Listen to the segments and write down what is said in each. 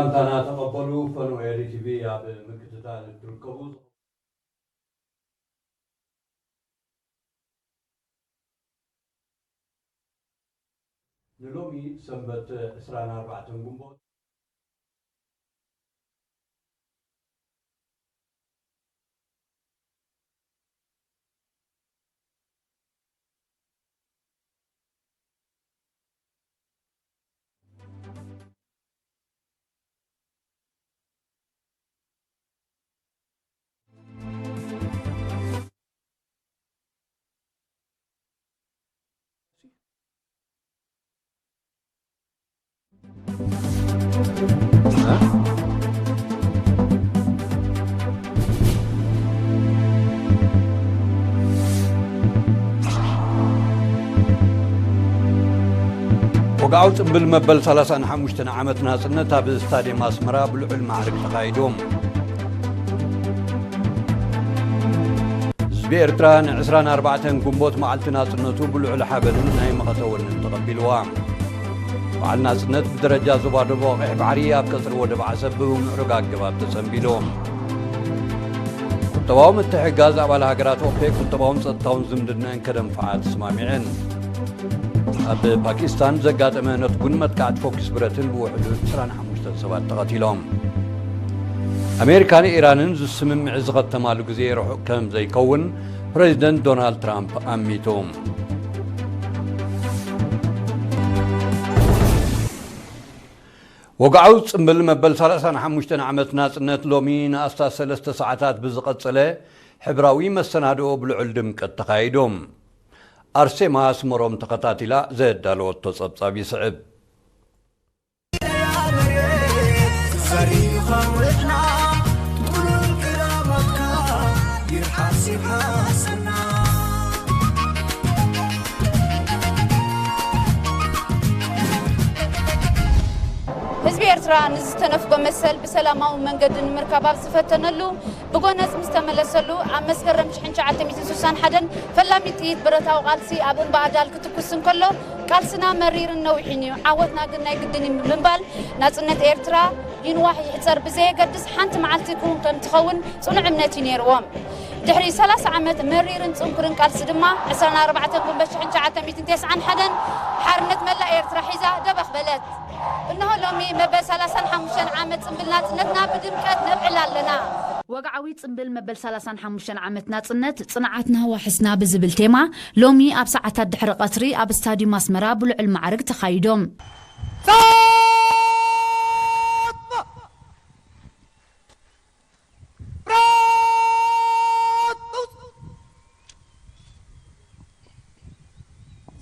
ሰላምታና ተቐበሉ። ፈንወ ኤሪ ቲቪ ኣብ ምክትታል እትርከቡ። ንሎሚ ሰንበት ዕስራን ኣርባዕተን ግንቦት። ወግዓዊ ጽምብል መበል ሰላሳን ሓሙሽተን ዓመት ናጽነት ኣብ ስታድየም ኣስመራ ብልዑል ማዕርግ ተኻይዱ። ህዝቢ ኤርትራ ንዕስራን ኣርባዕተን ግንቦት መዓልቲ ናጽነቱ ብልዑል ሓበንን ናይ መኸተ ወንን ተቐቢልዋ። በዓል ናጽነት ብደረጃ ዞባ ደቡብ ቀይሕ ባሕሪ ኣብ ቀጽሪ ወደብ ዓሰብ ብምዕሩግ ኣገባብ ተጸንቢሉ። ቁጠባዊ ምትሕግጋዝ ኣባል ሃገራት ኦፔክ ቁጠባውን ጸጥታውን ዝምድናን ከደንፍዓ ተስማሚዐን። ኣብ ፓኪስታን ዘጋጠመ ነትጉን መጥቃዕቲ ፎኪስ ብረትን ብውሕዱ ዕስራን ሓሙሽተን ሰባት ተቐቲሎም። ኣሜሪካን ኢራንን ዝስምምዕ ዝኸተማሉ ግዜ ርሑቕ ከም ዘይከውን ፕሬዚደንት ዶናልድ ትራምፕ ኣሚቱ። ወግዓዊ ጽምብል መበል ሰላሳን ሓሙሽተን ዓመት ናጽነት ሎሚ ንኣስታት ሰለስተ ሰዓታት ብዝቐጸለ ሕብራዊ መሰናድኦ ብልዑል ድምቀት ተኻይዱ። ኣርሴማ ኣስመሮም ተኸታቲላ ዘዳለወቶ ጸብጻብ ይስዕብ። ህዝቢ ኤርትራ ንዝተነፍጎ መሰል ብሰላማዊ መንገዲ ንምርካብ ኣብ ዝፈተነሉ፣ ብጎነጽ ምስ ተመለሰሉ፣ ኣብ መስከረም ሽሕን ትሽዓተ ሚእትን ስሳን ሓደን ፈላሚት ጥይት ብረታዊ ቃልሲ ኣብ እምባ ኣዳል ክትኩስ እንከሎ፣ ቃልስና መሪርን ነዊሕን እዩ፣ ዓወትና ግን ናይ ግድን እዩ ብምባል፣ ናጽነት ኤርትራ ይንዋሕ ይሕጸር ብዘየገድስ ሓንቲ መዓልቲ ክውን ከም ትኸውን ጽኑዕ እምነት እዩ ነይርዎም። ድሕሪ ሰላሳ ዓመት መሪርን ጽንኩርን ቃልሲ ድማ፣ ዕስራን ኣርባዕተን ጉንበት ሽሕን ትሽዓተ ሚእትን ተስዓን ሓደን ሓርነት መላእ ኤርትራ ሒዛ ደበኽ በለት። እነሆ ሎሚ መበል ሰላሳን ሓሙሽተን ዓመት ጽምብል ናጽነትና ብድምቀት ነብዕል ኣለና። ወግዓዊ ጽምብል መበል ሰላሳን ሓሙሽተን ዓመት ናጽነት፣ ጽንዓትና ዋሕስና ብዝብል ቴማ፣ ሎሚ ኣብ ሰዓታት ድሕሪ ቀትሪ ኣብ ስታድዩም ኣስመራ ብልዑል ማዕርግ ተኻይዶም።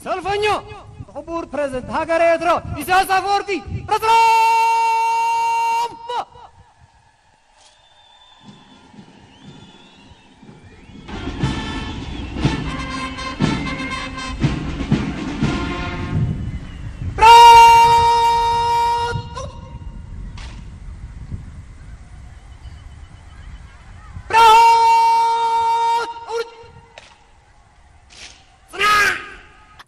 ሰልፈኛ፣ ክቡር ፕሬዝደንት ሃገረ ኤርትራ ኢሳያስ ኣፈወርቂ፣ ፕሬዝዳንት!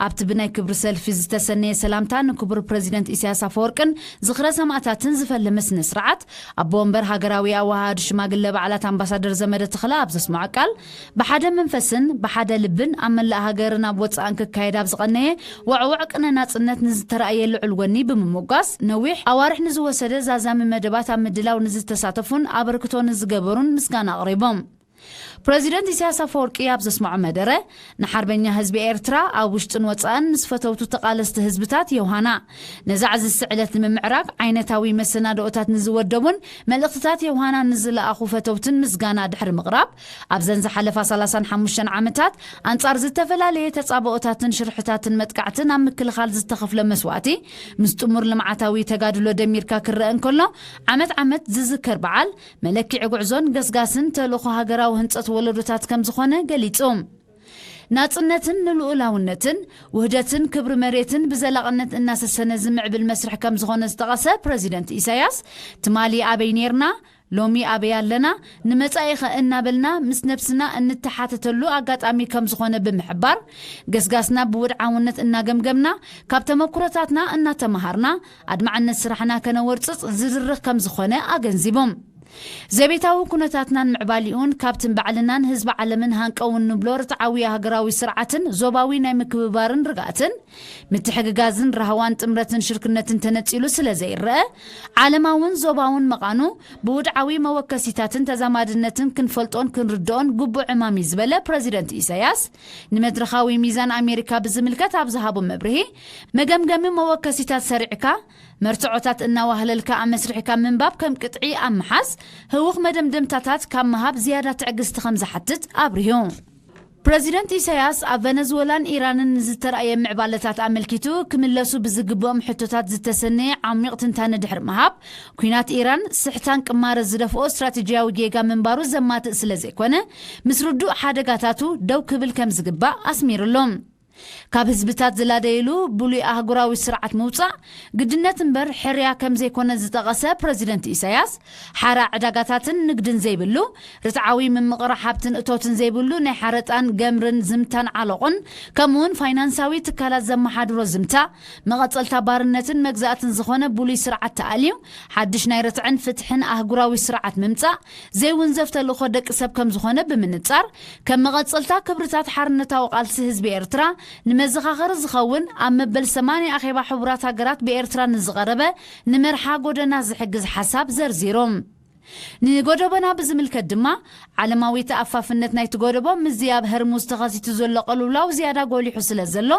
ኣብቲ ብናይ ክብሪ ሰልፊ ዝተሰነየ ሰላምታ ንክቡር ፕረዚደንት ኢሳያስ ኣፈወርቅን ዝኽረ ሰማእታትን ዝፈለመ ስነ ስርዓት፣ ኣቦ ወንበር ሃገራዊ ኣወሃሃዲ ሽማግለ በዓላት ኣምባሳደር ዘመደ ተኽለ ኣብ ዘስምዖ ቃል፣ ብሓደ መንፈስን ብሓደ ልብን ኣብ መላእ ሃገርን ኣብ ወጻእን ክካየድ ኣብ ዝቐነየ ወዕወዕ ቅነ ናጽነት ንዝተራእየ ልዑል ወኒ ብምምጓስ፣ ነዊሕ ኣዋርሕ ንዝወሰደ ዛዛሚ መደባት ኣብ ምድላው ንዝተሳተፉን ኣበርክቶ ንዝገበሩን ምስጋና ኣቕሪቦም። ፕረዚደንት ኢሳያስ ኣፈወርቂ ኣብ ዘስምዖ መደረ፣ ንሓርበኛ ህዝቢ ኤርትራ ኣብ ውሽጥን ወጻእን ምስ ፈተውቱ ተቓለስቲ ህዝብታት የውሃና፣ ነዛ ዕዝዝቲ ዕለት ንምምዕራግ ዓይነታዊ መሰናድኦታት ንዝወደቡን መልእኽትታት የውሃና ንዝለኣኹ ፈተውትን ምስጋና ድሕሪ ምቕራብ፣ ኣብዘን ዝሓለፋ ሰላሳን ሓሙሽተን ዓመታት ኣንጻር ዝተፈላለየ ተጻብኦታትን ሽርሕታትን መጥቃዕትን ኣብ ምክልኻል ዝተኸፍለ መስዋእቲ፣ ምስ ጥሙር ልምዓታዊ ተጋድሎ ደሚርካ ክረአ እንከሎ፣ ዓመት ዓመት ዝዝከር በዓል፣ መለክዒ ጉዕዞን ገስጋስን ተልእኾ ሃገራዊ ህንጸት ወለዶታት ከም ዝኾነ ገሊጹ። ናጽነትን ንልኡላውነትን፣ ውህደትን ክብሪ መሬትን ብዘላቕነት እናሰሰነ ዝምዕብል መስርሕ ከም ዝኾነ ዝጠቐሰ ፕረዚደንት ኢሳያስ፣ ትማሊ ኣበይ ኔርና? ሎሚ ኣበይ ኣለና፣ ንመጻኢኸ እናበልና ምስ ነብስና እንተሓተተሉ ኣጋጣሚ ከም ዝኾነ ብምሕባር፣ ገስጋስና ብውድዓውነት እናገምገምና፣ ካብ ተመኩሮታትና እናተመሃርና፣ ኣድማዕነት ስራሕና ከነወርጽጽ ዝድርኽ ከም ዝኾነ ኣገንዚቦም። ዘቤታዊ ኩነታትናን ምዕባሊኡን ካብትን ባዕልናን ህዝቢ ዓለምን ሃንቀው እንብሎ ርትዓዊ ሃገራዊ ስርዓትን ዞባዊ ናይ ምክብባርን ርግኣትን ምትሕግጋዝን ራህዋን ጥምረትን ሽርክነትን ተነጺሉ ስለ ዘይረአ፣ ዓለማውን ዞባውን መቓኑ ብውድዓዊ መወከሲታትን ተዛማድነትን ክንፈልጦን ክንርድኦን ግቡእ ዕማም እዩ ዝበለ ፕረዚደንት ኢሳያስ፣ ንመድረኻዊ ሚዛን ኣሜሪካ ብዝምልከት ኣብ ዝሃቦ መብርሂ፣ መገምገሚ መወከሲታት ሰሪዕካ፣ መርትዖታት እናዋህለልካ ኣመስሪሕካ ምንባብ ከም ቅጥዒ ኣብ ምሓዝ፣ ህውኽ መደምደምታታት ካብ ምሃብ ዝያዳ ትዕግስቲ ከም ዝሓትት ኣብሪሁ። ፕረዚደንት ኢሳያስ ኣብ ቨነዝወላን ኢራንን ንዝተራእየ ምዕባለታት ኣመልኪቱ ክምለሱ ብዝግብኦም ሕቶታት ዝተሰነየ ዓሚቕ ትንታነ ድሕሪ ምሃብ፣ ኲናት ኢራን ስሕታን ቅማረ ዝደፍኦ ስትራቴጂያዊ ጌጋ ምንባሩ ዘማትእ ስለ ዘይኮነ፣ ምስ ርዱእ ሓደጋታቱ ደው ክብል ከም ዝግባእ ኣስሚሩሎም። ካብ ህዝብታት ዝላደይሉ ብሉይ ኣህጉራዊ ስርዓት ምውጻእ ግድነት እምበር ሕርያ ከም ዘይኮነ ዝጠቐሰ ፕረዚደንት ኢሳያስ፣ ሓራ ዕዳጋታትን ንግድን ዘይብሉ፣ ርትዓዊ ምምቕራሕ ሃብትን እቶትን ዘይብሉ ናይ ሓረጣን ገምርን ዝምታን ዓሎቕን፣ ከምኡውን ፋይናንሳዊ ትካላት ዘመሓድሮ ዝምታ፣ መቐጸልታ ባርነትን መግዛእትን ዝኾነ ብሉይ ስርዓት ተኣልዩ፣ ሓድሽ ናይ ርትዕን ፍትሕን ኣህጉራዊ ስርዓት ምምጻእ፣ ዘይውንዘፍ ተልእኾ ደቂ ሰብ ከም ዝኾነ ብምንጻር፣ ከም መቐጸልታ ክብርታት ሓርነታዊ ቃልሲ ህዝቢ ኤርትራ ንመዘኻኸሪ ዝኸውን ኣብ መበል ሰማንያ ኣኼባ ሕቡራት ሃገራት ብኤርትራ ንዝቐረበ ንመርሓ ጎደና ዝሕግዝ ሓሳብ ዘርዚሮም። ንጎደቦና ብዝምልከት ድማ፣ ዓለማዊ ተኣፋፍነት ናይቲ ጎደቦ ምስዚ ኣብ ሀርሙዝ ተኸሲቱ ዘሎ ቅልውላው ዝያዳ ጎሊሑ ስለ ዘሎ፣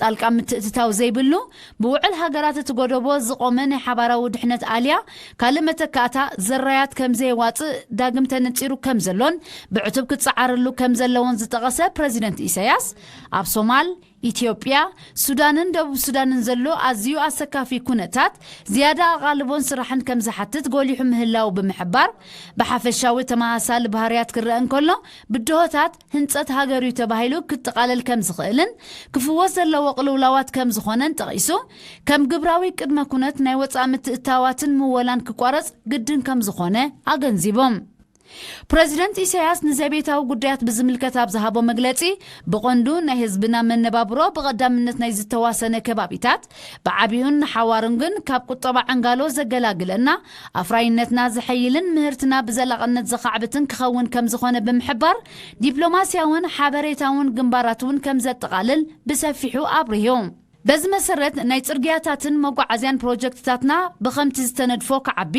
ጣልቃ ምትእትታው ዘይብሉ፣ ብውዕል ሃገራት እቲ ጎደቦ ዝቖመ ናይ ሓባራዊ ድሕነት ኣልያ ካልእ መተካእታ ዘራያት ከም ዘየዋጽእ ዳግም ተነጺሩ ከም ዘሎን ብዕቱብ ክጸዓረሉ ከም ዘለዎን ዝጠቐሰ ፕረዚደንት ኢሳያስ፣ ኣብ ሶማል፣ ኢትዮጵያ፣ ሱዳንን ደቡብ ሱዳንን ዘሎ ኣዝዩ ኣሰካፊ ኩነታት ዝያዳ ኣቓልቦን ስራሕን ከም ዝሓትት ጎሊሑ ምህላው ብምሕባር፣ ብሓፈሻዊ ተመሳሳሊ ባህርያት ክረአ እንከሎ፣ ብድሆታት ህንጸት ሃገር እዩ ተባሂሉ ክጠቓለል ከም ዝኽእልን ክፍወስ ዘለዎ ቅልውላዋት ከም ዝኾነን ጠቒሱ፣ ከም ግብራዊ ቅድመ ኩነት ናይ ወጻኢ ምትእትታዋትን ምወላን ክቋረጽ ግድን ከም ዝኾነ ኣገንዚቦም። ፕረዚደንት ኢሳያስ ንዘቤታዊ ጉዳያት ብዝምልከት ኣብ ዝሃቦ መግለጺ፣ ብቐንዱ ናይ ህዝብና መነባብሮ ብቐዳምነት ናይ ዝተዋሰነ ከባቢታት፣ ብዓቢኡን ንሓዋሩን ግን ካብ ቁጠባ ዕንጋሎ ዘገላግለና፣ ኣፍራይነትና ዘሐይልን ምህርትና ብዘላቕነት ዘኻዕብትን ክኸውን ከም ዝኾነ ብምሕባር፣ ዲፕሎማስያውን ሓበሬታውን ግንባራት እውን ከም ዘጠቓልል ብሰፊሑ ኣብሪሁ። በዚ መሰረት፣ ናይ ጽርግያታትን መጓዓዝያን ፕሮጀክትታትና ብኸምቲ ዝተነድፎ ክዓቢ፣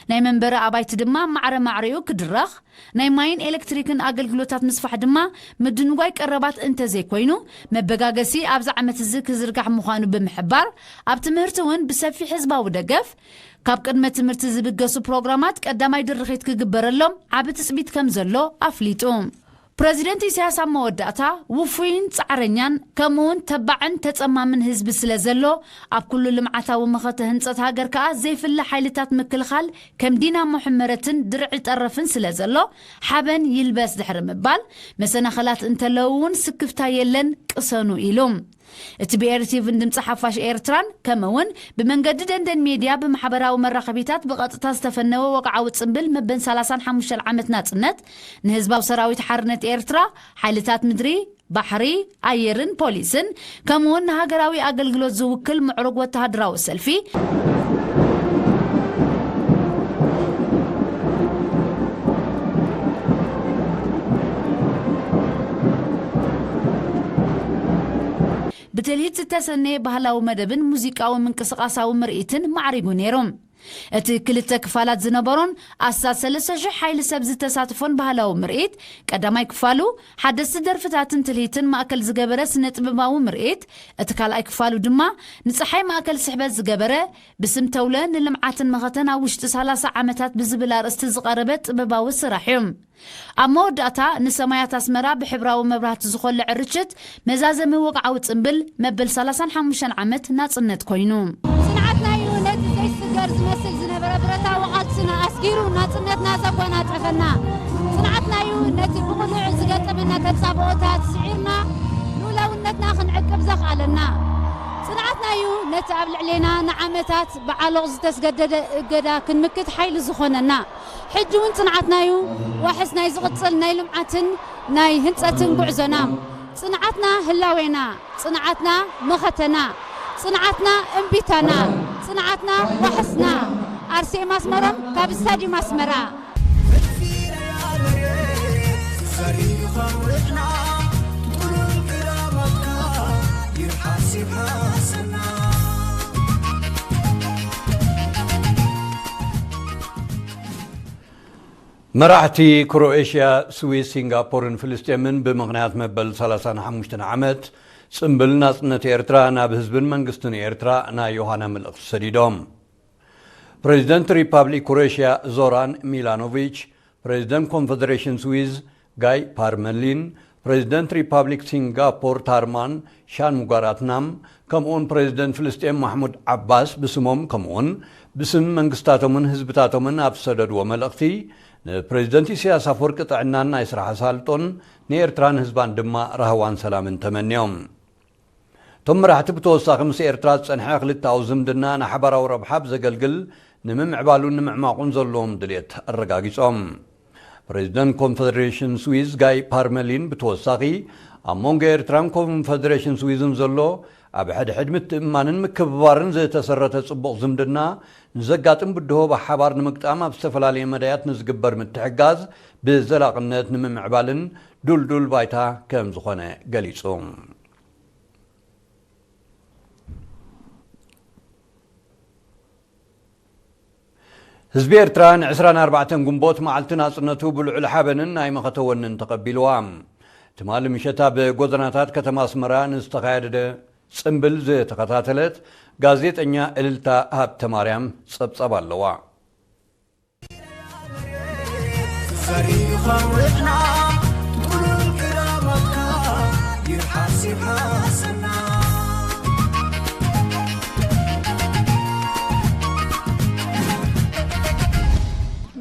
ናይ መንበሪ ኣባይቲ ድማ ማዕረ ማዕሪኡ ክድረኽ፣ ናይ ማይን ኤሌክትሪክን ኣገልግሎታት ምስፋሕ ድማ ምድንጓይ ቀረባት እንተዘይኮይኑ፣ መበጋገሲ ኣብዚ ዓመት እዚ ክዝርጋሕ ምዃኑ ብምሕባር፣ ኣብ ትምህርቲ እውን ብሰፊሕ ህዝባዊ ደገፍ፣ ካብ ቅድመ ትምህርቲ ዝብገሱ ፕሮግራማት ቀዳማይ ድርኺት ክግበረሎም ዓቢ ትጽቢት ከም ዘሎ ኣፍሊጡ። ፕረዚደንት ኢሳያስ ኣብ መወዳእታ፣ ውፉይን ጻዕረኛን ከምኡውን ተባዕን ተጸማምን ህዝቢ ስለ ዘሎ፣ ኣብ ኩሉ ልምዓታዊ መኸተ ህንጸት ሃገር ከኣ ዘይፍለ ሓይልታት ምክልኻል ከም ዲናሞ ሕመረትን ድርዒ ጠረፍን ስለ ዘሎ፣ ሓበን ይልበስ ድሕሪ ምባል፣ መሰናኸላት እንተለዉ እውን ስክፍታ የለን፣ ቅሰኑ ኢሉ። እቲ ብኤርቲቪን ድምፂ ሓፋሽ ኤርትራን ከምኡ እውን ብመንገዲ ደንደን ሜድያ ብማሕበራዊ መራኸቢታት ብቐጥታ ዝተፈነወ ወግዓዊ ጽምብል መበል ሰላሳን ሓሙሽተን ዓመት ናጽነት ንህዝባዊ ሰራዊት ሓርነት ኤርትራ፣ ሓይልታት ምድሪ፣ ባሕሪ፣ ኣየርን ፖሊስን ከምኡ እውን ንሃገራዊ ኣገልግሎት ዝውክል ምዕሩግ ወተሃደራዊ ሰልፊ ብትልሂት ዝተሰነየ ባህላዊ መደብን ሙዚቃዊ ምንቅስቓሳዊ ምርኢትን ማዕሪጉ ነይሩ። እቲ ክልተ ክፋላት ዝነበሮን ኣስታት ሰለስተ ሽሕ ሓይሊ ሰብ ዝተሳተፎን ባህላዊ ምርኢት፣ ቀዳማይ ክፋሉ ሓደስቲ ደርፍታትን ትልሂትን ማእከል ዝገበረ ስነ ጥበባዊ ምርኢት፣ እቲ ካልኣይ ክፋሉ ድማ ንጸሓይ ማእከል ስሕበት ዝገበረ ብስም ተውለ ንልምዓትን መኸተን ኣብ ውሽጢ ሰላሳ ዓመታት ብዝብል ኣርእስቲ ዝቐረበ ጥበባዊ ስራሕ እዩ። ኣብ መወዳእታ ንሰማያት ኣስመራ ብሕብራዊ መብራህቲ ዝኾልዐ ርችት መዛዘሚ ወግዓዊ ጽምብል መበል ሰላሳን ሓሙሽተን ዓመት ናጽነት ኮይኑ። ጽንዓትና እዩ ነቲ ዘይስገር ዝመስል ዝነበረ ብረታዊ ቃልስና ኣስጊሩ ናጽነትና ዘጎናጸፈና። ጽንዓትና እዩ ነቲ ብቕኑዕ ዝገጠመና ተጻብኦታት ስዒርና ልኡላውነትና ክንዕቅብ ዘኽኣለና። ጽንዓትና እዩ ነቲ ኣብ ልዕሌና ንዓመታት ብዓሎቕ ዝተስገደደ እገዳ ክንምክት ሓይሊ ዝኾነና። ሕጂ እውን ጽንዓትናዩ ዋሕስ ናይ ዝቕጽል ናይ ልምዓትን ናይ ህንጸትን ጉዕዞና። ጽንዓትና ህላዌና፣ ጽንዓትና መኸተና፣ ጽንዓትና እምቢታና፣ ጽንዓትና ዋሕስና። ኣርሴማ ኣስመሮም ካብ ስታዲየም ኣስመራ። መራሕቲ ክሮኤሽያ፣ ስዊስ፣ ሲንጋፖርን ፍልስጤምን ብምኽንያት መበል ሰላሳን ሓሙሽተን ዓመት ጽምብል ናጽነት ኤርትራ ናብ ህዝብን መንግስትን ኤርትራ ናይ ዮሃና መልእኽቲ ሰዲዶም። ፕሬዚደንት ሪፓብሊክ ክሮኤሽያ ዞራን ሚላኖቪች፣ ፕሬዚደንት ኮንፈደሬሽን ስዊዝ ጋይ ፓርመሊን፣ ፕሬዚደንት ሪፓብሊክ ሲንጋፖር ታርማን ሻንሙጋራትናም፣ ከምኡውን ፕሬዚደንት ፍልስጤም ማሕሙድ ዓባስ ብስሞም ከምኡውን ብስም መንግስታቶምን ህዝብታቶምን ኣብ ዝሰደድዎ መልእኽቲ፣ ንፕሬዚደንት ኢሳያስ ኣፈወርቂ ጥዕናን ናይ ስራሕ ኣሳልጦን ንኤርትራን ህዝባን ድማ ራህዋን ሰላምን ተመንዮም። እቶም መራሕቲ ብተወሳኺ ምስ ኤርትራ ዝጸንሐ ክልተኣዊ ዝምድና ንሓባራዊ ረብሓ ብዘገልግል ንምምዕባሉን ንምዕማቑን ዘለዎም ድልየት ኣረጋጊጾም። ፕሬዚደንት ኮንፈደሬሽን ስዊዝ ጋይ ፓርመሊን ብተወሳኺ ኣብ መንጎ ኤርትራን ኮንፈደሬሽን ስዊዝን ዘሎ ኣብ ሕድሕድ ምትእምማንን ምክብባርን ዝተሰረተ ጽቡቕ ዝምድና ንዘጋጥም ብድሆ ብሓባር ንምግጣም ኣብ ዝተፈላለየ መዳያት ንዝግበር ምትሕጋዝ ብዘላቕነት ንምምዕባልን ዱልዱል ባይታ ከም ዝኾነ ገሊጹ። ህዝቢ ኤርትራ ን ዕስራን ኣርባዕተን ግንቦት መዓልቲ ናጽነቱ ብልዑል ሓበንን ናይ መኸተ ወንን ተቐቢልዋ። ትማሊ ምሸት ኣብ ጎደናታት ከተማ ኣስመራ ንዝተኻየደ ጽምብል ዝተኸታተለት ጋዜጠኛ እልልታ ሃብተማርያም ጸብጻብ ኣለዋ።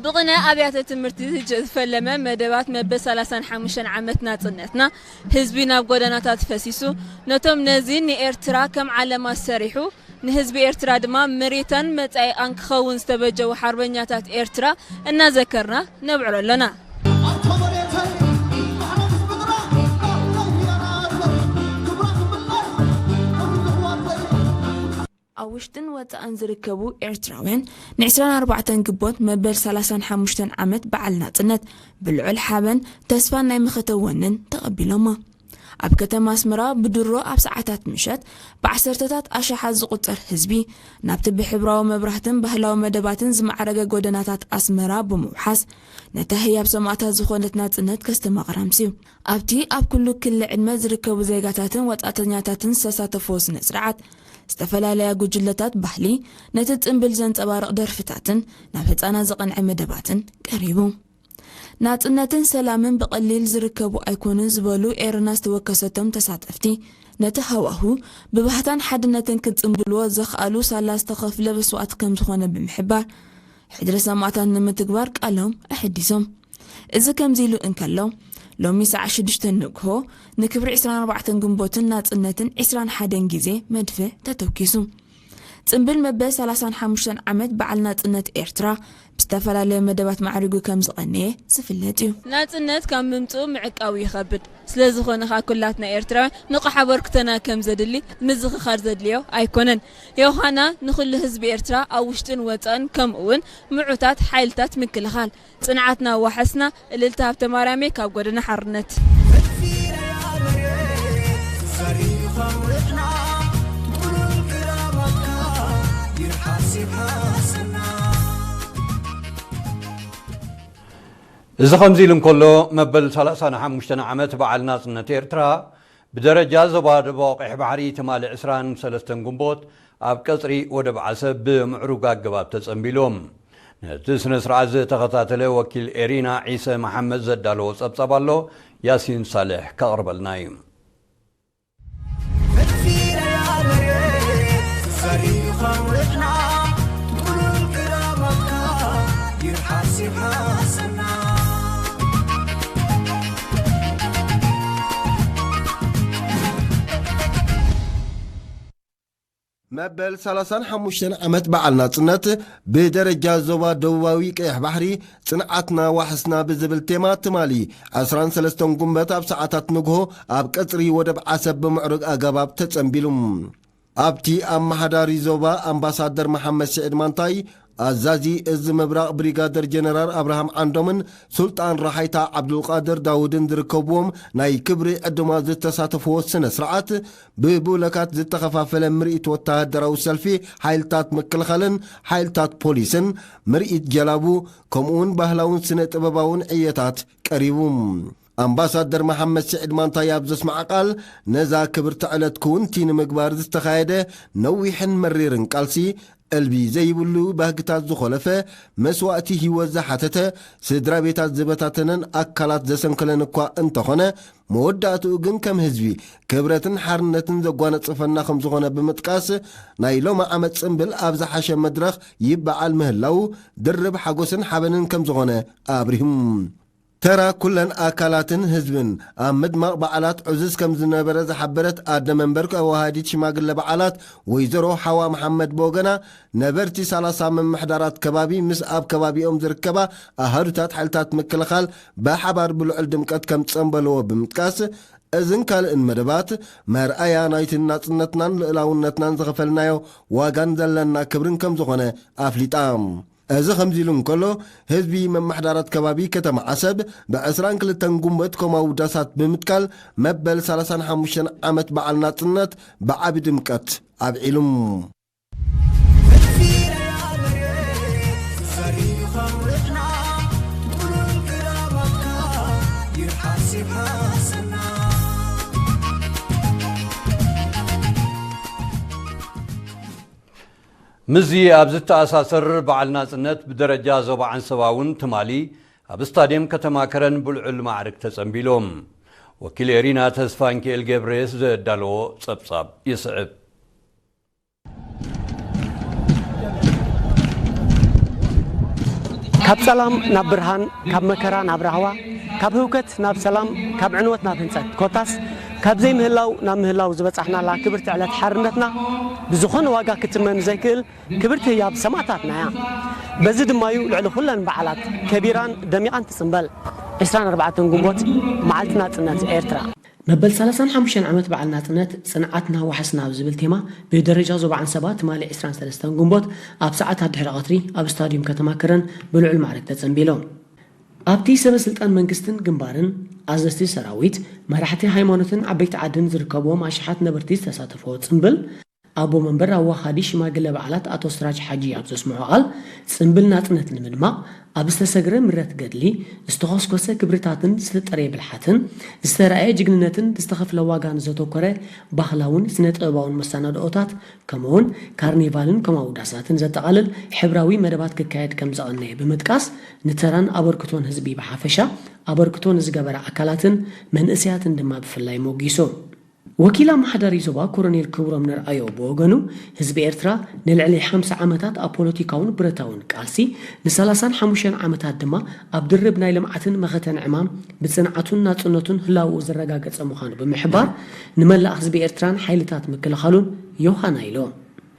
ብቕነ ኣብያተ ትምህርቲ ዝፈለመ መደባት መበል ሰላሳን ሓሙሽተን ዓመት ናጽነትና ህዝቢ ናብ ጎደናታት ፈሲሱ ነቶም ነዚ ንኤርትራ ከም ዓለማ ሰሪሑ ንህዝቢ ኤርትራ ድማ መሬታን መጻኢኣን ክኸውን ዝተበጀዉ ሓርበኛታት ኤርትራ እናዘከርና ነብዕሎ ኣሎና። ኣብ ውሽጥን ወጻእን ዝርከቡ ኤርትራውያን ን ዕስራን ኣርባዕተን ግንቦት መበል ሰላሳን ሓሙሽተን ዓመት በዓል ናጽነት ብልዑል ሓበን፣ ተስፋን ናይ መኸተ ወንን ተቐቢሎማ። ኣብ ከተማ ኣስመራ ብድሮ ኣብ ሰዓታት ምሸት ብዓሰርተታት ኣሽሓት ዝቑጸር ህዝቢ ናብቲ ብሕብራዊ መብራህትን ባህላዊ መደባትን ዝማዕረገ ጎደናታት ኣስመራ ብምውሓስ ነታ ህያብ ሰማእታት ዝኾነት ናጽነት ከስተማቕር ኣምስዩ። ኣብቲ ኣብ ኩሉ ክሊ ዕድመ ዝርከቡ ዜጋታትን ወጻእተኛታትን ዝተሳተፍዎ ስነ ስርዓት ዝተፈላለያ ጉጅለታት ባህሊ ነቲ ጽምብል ዘንጸባርቕ ደርፍታትን ናብ ህጻናት ዝቐንዐ መደባትን ቀሪቡ። ናጽነትን ሰላምን ብቐሊል ዝርከቡ ኣይኮኑን ዝበሉ ኤረና ዝተወከሰቶም ተሳተፍቲ፣ ነቲ ሃዋሁ ብባህታን ሓድነትን ክጽምብልዎ ዘኽኣሉ ሳላ ዝተኸፍለ መስዋእቲ ከም ዝኾነ ብምሕባር፣ ሕድሪ ሰማእታት ንምትግባር ቃሎም ኣሐዲሶም። እዚ ከምዚ ኢሉ እንከሎ፣ ሎሚ ሰዓት ሽዱሽተ ንግሆ ንክብሪ ዕስራን ኣርባዕተን ግንቦትን ናጽነትን ዕስራን ሓደን ግዜ መድፍዕ ተተኪሱ። ጽምብል መበል ሰላሳን ሓሙሽተን ዓመት በዓል ናጽነት ኤርትራ ብዝተፈላለየ መደባት ማዕሪጉ ከም ዝቐነየ ዝፍለጥ እዩ። ናጽነት ካብ ምምጽኡ ምዕቃቡ ይኸብድ። ስለዝኾነ ኸኣ ኩላትና ኤርትራውያን ንቑሕ ኣበርክቶና ከም ዘድሊ ምዝኽኻር ዘድልዮ ኣይኮነን። ዮሃና ንኹሉ ህዝቢ ኤርትራ ኣብ ውሽጥን ወጻእን ከምኡ እውን ምዑታት ሓይልታት ምክልኻል ጽንዓትና ዋሕስና እልልታ ሃብተማርያመይ ካብ ጎደና ሓርነት። እዚ ከምዚ ኢሉ እንከሎ መበል ሰላሳን ሓሙሽተን ዓመት በዓል ናጽነት ኤርትራ ብደረጃ ዞባ ደቡብ ቀይሕ ባሕሪ ትማሊ ዕስራን ሰለስተን ግንቦት ኣብ ቀጽሪ ወደብ ዓሰብ ብምዕሩግ ኣገባብ ተጸንቢሉ። ነቲ ስነ ስርዓት ዝተኸታተለ ወኪል ኤሪና ዒሰ መሓመድ ዘዳለዎ ጸብጻብ ኣሎ፣ ያሲን ሳልሕ ከቕርበልና እዩ። መበል ሰላሳን ሓሙሽተን ዓመት በዓል ናጽነት ብደረጃ ዞባ ደቡባዊ ቀይሕ ባሕሪ ጽንዓትና ዋሕስና ብዝብል ቴማ ትማሊ ዕስራን ሰለስተን ጉንበት ኣብ ሰዓታት ንግሆ ኣብ ቀጽሪ ወደብ ዓሰብ ብምዕሩግ ኣገባብ ተጸንቢሉ። ኣብቲ ኣመሓዳሪ ዞባ ኣምባሳደር መሓመድ ስዒድ ማንታይ፣ ኣዛዚ እዚ ምብራቕ ብሪጋደር ጀነራል ኣብርሃም ዓንዶምን ሱልጣን ራሓይታ ዓብዱልቃድር ዳውድን ዝርከብዎም ናይ ክብሪ ዕዱማት ዝተሳተፍዎ ስነ ስርዓት፣ ብብሎካት ዝተኸፋፈለ ምርኢት ወተሃደራዊ ሰልፊ ሓይልታት ምክልኻልን ሓይልታት ፖሊስን፣ ምርኢት ጀላቡ፣ ከምኡውን ባህላውን ስነ ጥበባውን ዕዮታት ቀሪቡ። ኣምባሳደር መሓመድ ስዒድ ማንታይ ኣብ ዘስምዓ ቃል፣ ነዛ ክብርቲ ዕለት ክውንቲ ንምግባር ዝተኻየደ ነዊሕን መሪርን ቃልሲ፣ እልቢ ዘይብሉ ባህግታት ዝኾለፈ፣ መስዋእቲ ህይወት ዝሓተተ፣ ስድራ ቤታት ዝበታተነን ኣካላት ዘሰንከለን እኳ እንተኾነ፣ መወዳእትኡ ግን ከም ህዝቢ ክብረትን ሓርነትን ዘጓነጸፈና ከም ዝኾነ ብምጥቃስ፣ ናይ ሎሚ ዓመት ጽምብል ኣብ ዝሓሸ መድረኽ ይበዓል ምህላው ድርብ ሓጎስን ሓበንን ከም ዝኾነ ኣብሪሁ። ተራ ኩለን ኣካላትን ህዝብን ኣብ ምድማቕ በዓላት ዕዙዝ ከም ዝነበረ ዝሓበረት ኣደ መንበር ኣዋሃዲት ሽማግለ በዓላት ወይዘሮ ሓዋ መሓመድ ብወገና፣ ነበርቲ ሰላሳ ምምሕዳራት ከባቢ ምስ ኣብ ከባቢኦም ዝርከባ ኣሃዱታት ሓይልታት ምክልኻል ብሓባር ብልዑል ድምቀት ከም ጸንበልዎ ብምጥቃስ፣ እዝን ካልእን መደባት መርኣያ ናይቲ ናጽነትናን ልእላውነትናን ዝኸፈልናዮ ዋጋን ዘለና ክብርን ከም ዝኾነ ኣፍሊጣ። እዚ ከምዚ ኢሉ እንከሎ፣ ህዝቢ መማሕዳራት ከባቢ ከተማ ዓሰብ ብዕስራን ክልተን ጉንበት ኮማዊ ዳሳት ብምትካል መበል ሰላሳን ሓሙሽተን ዓመት በዓል ናጽነት ብዓቢ ድምቀት ኣብዒሉ። ምስዚ ኣብ ዝተኣሳሰር በዓል ናጽነት ብደረጃ ዞባ ዓንሰባ እውን ትማሊ ኣብ ስታድየም ከተማ ከረን ብልዑል ማዕርግ ተጸንቢሎም። ወኪል ኤሪና ተስፋንኪኤል ገብሬስ ዘዳለዎ ጸብጻብ ይስዕብ። ካብ ጸላም ናብ ብርሃን፣ ካብ መከራ ናብ ራህዋ፣ ካብ ህውከት ናብ ሰላም፣ ካብ ዕንወት ናብ ህንጸት፣ ኮታስ ካብ ዘይምህላው ናብ ምህላው ዝበጻሕናላ ክብርቲ ዕለት ሓርነትና ብዝኾነ ዋጋ ክትመን ዘይክእል ክብርቲ ህያብ ሰማእታትና እያ። በዚ ድማዩ ልዕሊ ኩለን በዓላት ከቢራን ደሚቓን ትጽንበል። ዕስራን ኣርባዕተን ግንቦት፣ መዓልቲ ናጽነት ኤርትራ። መበል ሰላሳን ሓሙሽተን ዓመት በዓል ናጽነት፣ ጽንዓትና ዋሕስና ኣብ ዝብል ቴማ፣ ብደረጃ ዞባ ዓንሰባ ትማሊ ዕስራን ሰለስተን ግንቦት ኣብ ሰዓታት ድሕሪ ቀትሪ ኣብ ስታድዩም ከተማ ከረን ብልዑል ማዕርግ ተጸንቢሎም። ኣብቲ ሰበ ስልጣን መንግስትን ግንባርን፣ ኣዘዝቲ ሰራዊት፣ መራሕቲ ሃይማኖትን ዓበይቲ ዓድን ዝርከብዎም ኣሽሓት ነበርቲ ዝተሳተፍዎ ጽምብል፣ ኣቦ መንበር ኣዋሃዲ ሽማግለ በዓላት ኣቶ ስራጅ ሓጂ ኣብ ዘስምዖ ቃል፣ ጽምብል ናጽነት ንምድማቕ ኣብ ዝተሰግረ ምረት ገድሊ፣ ዝተኾስኮሰ ክብርታትን ዝተጠርየ ብልሓትን፣ ዝተራእየ ጅግንነትን ዝተኸፍለ ዋጋን ዘተኮረ ባህላውን ስነ ጥበባውን መሰናድኦታት፣ ከምኡውን ካርኒቫልን ኮማዊ ዳሳትን ዘጠቓልል ሕብራዊ መደባት ክካየድ ከም ዘቐነየ ብምጥቃስ፣ ንተራን ኣበርክቶን ህዝቢ ብሓፈሻ፣ ኣበርክቶ ንዝገበረ ኣካላትን መንእሰያትን ድማ ብፍላይ ሞጊሱ። ወኪል ኣመሓዳሪ ዞባ ኮሎኔል ክብሮም ነርኣዮ ብወገኑ፣ ህዝቢ ኤርትራ ንልዕሊ ሓምሳ ዓመታት ኣብ ፖለቲካውን ብረታውን ቃልሲ፣ ንሰላሳን ሓሙሽተን ዓመታት ድማ ኣብ ድርብ ናይ ልምዓትን መኸተን ዕማም ብጽንዓቱን ናጽነቱን ህላውኡ ዘረጋገጸ ምዃኑ ብምሕባር፣ ንመላእ ህዝቢ ኤርትራን ሓይልታት ምክልኻሉን ዮሃና ኢሉ።